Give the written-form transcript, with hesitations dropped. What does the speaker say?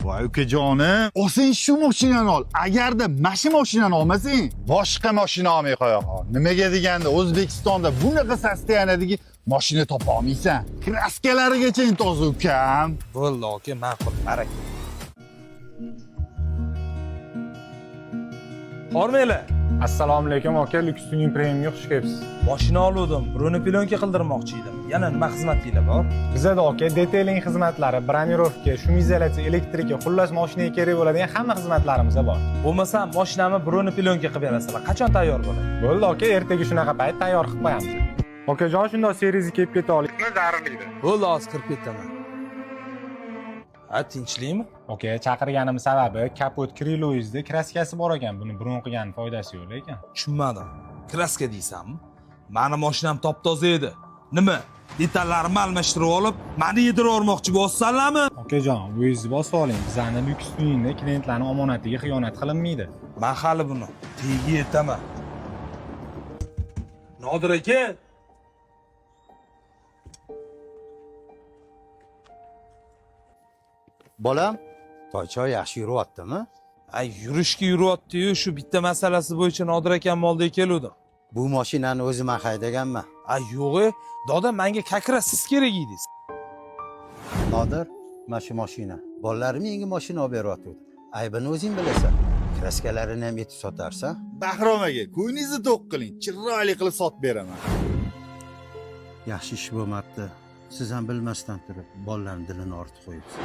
Voy ukajonim, olsang shu mashinani ol. Agarda mana shu mashinani olmasang, boshqa mashina olmay qo'ya qol. Nimaga deganda, O'zbekistonda bunaqa состояние dagi mashina topa olmaysan. Краска larigacha toza, ukam. Bo'ldi, aka, ma'qul, baraka. Hormanglar. Assalomu alaykum, aka, Lux Tuning Premiumga xush kelibsiz. Moshina oluvdim, бронеплёнка qildirmoqchi edim. Yana nima xizmatinglar bor? Bizada, aka, detailing xizmatlari, бронировка, шумоизоляция, электрика, xullas, mashinaga kerak bo'ladigan hamma xizmatlarimiz bor. Bo'lmasam moshinamni бронеплёнка qilib berasizlar. Qachon tayyor bo'ladi? Bo'ldi, aka, ertaga shunaqa payt tayyor qilib qo'yamiz. Okajon, shundoq servisi kelib keta oling. Bo'ldi, hozir kirib ketaman. Ha, tinchlikmi? Aka, chaqirganim sababi kapot крыло yingizda краска si bor ekan, buni bron qilgan foydasi yo'q lekin. Tushunmadim. Краска deysanmi? Mani moshinam top-toza edi. Nima? Detallarimni almashtirib olib, mani yedirib yubormoqchi bo'lyapsanlarmi? Okajon, o'zingizni bosib oling. Bizani Lux Tuningda klientlarning omonatiga xiyonat qilinmaydi. Man hali buni tagiga yetaman. Nodir aka, Bolam, toychoq yaxshi yuryaptimi? Ay, yurishga yuryapti-yu, shu bitta masalasi bo'yicha Nodir akam oldiga keluvdim. Bu mashinani o'zim man haydaganman. Ay, yo'q, e, doda, menga как раз siz kerak edingiz. Nodir, mana shu mashina. Bolalarim yangi mashina olib beryotgandi. Aybini o'zing bilasan. Краска larini ham yetib sotarsan. Bahrom aka, ko'nglingizni to'q qiling, chiroyli qilib sotib beraman. Yaxshi ish bo'lmabdi. Siz ham bilmasdan turib bolalarning dilini og'ritib qo'yibsiz.